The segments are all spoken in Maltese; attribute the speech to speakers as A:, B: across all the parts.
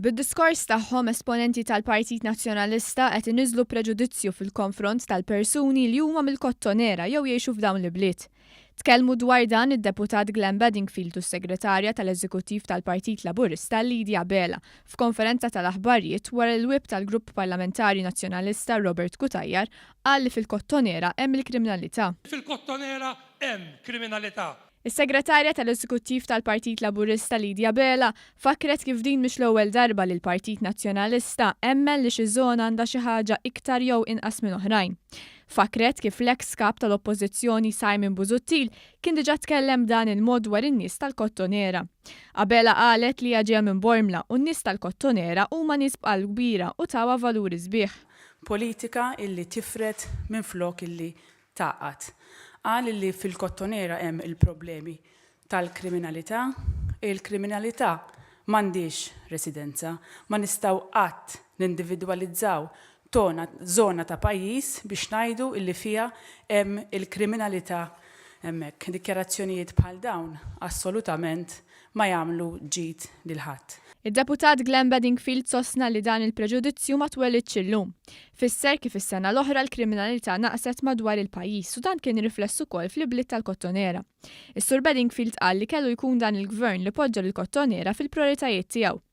A: Bid-diskors tagħhom esponenti tal-Partit Nazzjonalista qed iniżżlu preġudizzju fil-konfront tal-persuni li huma mill-Kottonera jew jgħixu f'dawn l-ibliet. Tkellmu dwar dan id-Deputat Glenn Bedingfield u s-Segretarja tal-Eżekuttiv tal-Partit Laburista Lydia Abela f'konferenza tal-aħbarjiet wara li l-Whip tal-Grupp Parlamentari Nazzjonalista Robert Cutajar qal li fil-Kottonera hemm il-kriminalità.
B: Fil-Kottonera hemm kriminalità.
A: Is-Segretarja tal-Eżekuttiv tal-Partit Laburista Lydia Abela fakkret kif din mhix l-ewwel darba li l-Partit Nazzjonalista emmen li xi żona għandha xi ħaġa iktar jew inqas minn oħrajn. Fakkret kif l-eks Kap tal-Oppożizzjoni Simon Busuttil kien diġà tkellem b'dan il-mod dwar in-nies tal-Kottonera. Abela qalet li hija ġejja minn Bormla u n-nies tal-Kottonera huma nies b'qalb kbira u tawha valuri sbieħ.
C: Politika illi tifred minflok illi tgħaqqad. Qal li fil-Kottonera hemm il-problemi tal-kriminalità. Il-kriminalità m'għandhiex residenza. Ma nistgħu qatt nindividwalizzaw tona żona ta' pajjiż biex ngħidu illi fiha hemm il-kriminalità hemmhekk. Dikjarazzjonijiet bħal dawn assolutament ma jagħmlu ġid lil ħadd.
A: Id-Deputat Glenn Bedingfield sostna li dan il-preġudizzju ma twelidx illum. Fisser kif is-sena l-oħra l-kriminalità naqset madwar il-pajjiż u dan kien rifless ukoll fl-ibliet tal-Kottonera. Is-Sur Bedingfield qal li kellu jkun dan il-Gvern li poġġa lill-Kottonera fil-prioritajiet tiegħu.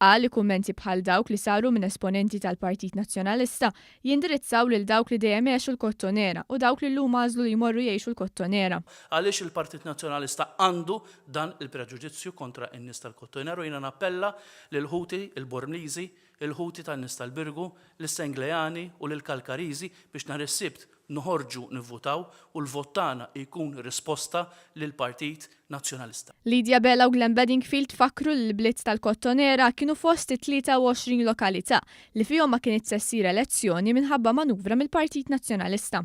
A: Qal li kummenti bħal dawk li saru minn esponenti tal-Partit Nazzjonalista jindirizzaw lil dawk li dejjem għexu l-Kottonera u dawk li llum għażlu li jmorru jgħixu l-Kottonera.
D: Għaliex il-Partit Nazzjonalista għandu dan il-preġudizzju kontra n-nies tal-Kottonera u jiena nappella lil ħuti l-Bormliżi, il-ħuti tan-nies tal-Birgu, lis-Sengleani u lill-Kalkariżi biex nhar is-Sibt noħorġu nivvutaw u l-vot tagħna jkun risposta lill-Partit Nazzjonalista.
A: Lydia Bela u Glenn Bedingfield fakkru li l-bliet tal-Kottonera kienu fost it-23 lokalità li fihom ma kinitx se ssir elezzjoni minħabba manuvra mill-Partit Nazzjonalista.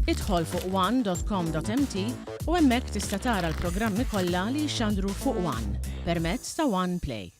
E: Idħol fuq one.com.mt u hemmhekk tista' tara l-programmi kollha li jixxandru fuq One permezz ta' One Play.